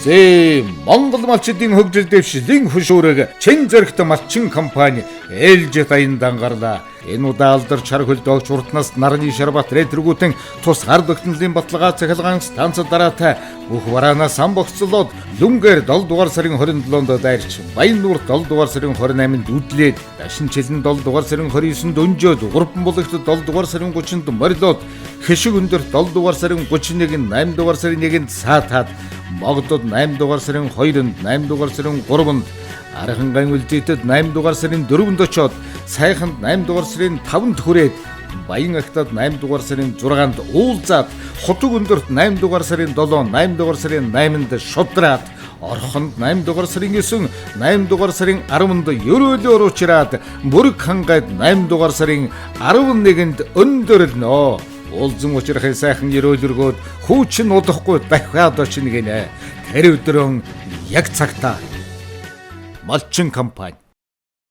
Зээ Монгол малчдын хөгжил дэвшлийн хөшүүрэг чин зэрэгт малчин компани ээлжит аян дангарлаа. Энэ удаа алдарч хар хөлдөөгч урднаас нарны шарбат ретргүүтэн тус хар тогтнолын баталгаа цахилгаан станц дараатай бүх вараанаас сан богцлоод Лүнгээр 7 дугаар сарын 27-нд дайрч Баян нүүр 7 дугаар сарын 28-нд үдлээд Дашин чилэн 7 дугаар сарын 29-нд өнжөөд Гурван булагт 7 дугаар сарын 30-нд морилоод Хишиг өндөр 7 дугаар сарын 31-нд 8 дугаар сарын 1-нд саатаад Могдод 8 дугаар сарын 2-нд 8 дугаар сарын 3-нд Архангайн үлдээтэд 8 дугаар сарын 4-нд очоод Сайханд 8 дугаар сарын 5-нд хүрээд Баян агтад 8 дугаар сарын 6-нд уулзаад Хутаг өндөрт 8 дугаар сарын 7, 8 дугаар сарын 8-нд шудраад Орхонд 8 дугаар сарын 9, 8 дугаар сарын 10-нд ерөөлөөр уучраад Бүрэг хангайд 8 дугаар сарын 11-нд өндөрлөнө. Уулзан учрахын сайхан ерөөлөргөөд хүүчин удахгүй дахиад очино гинэ. Тэр өдрөн яг цагтаа Малчин компани.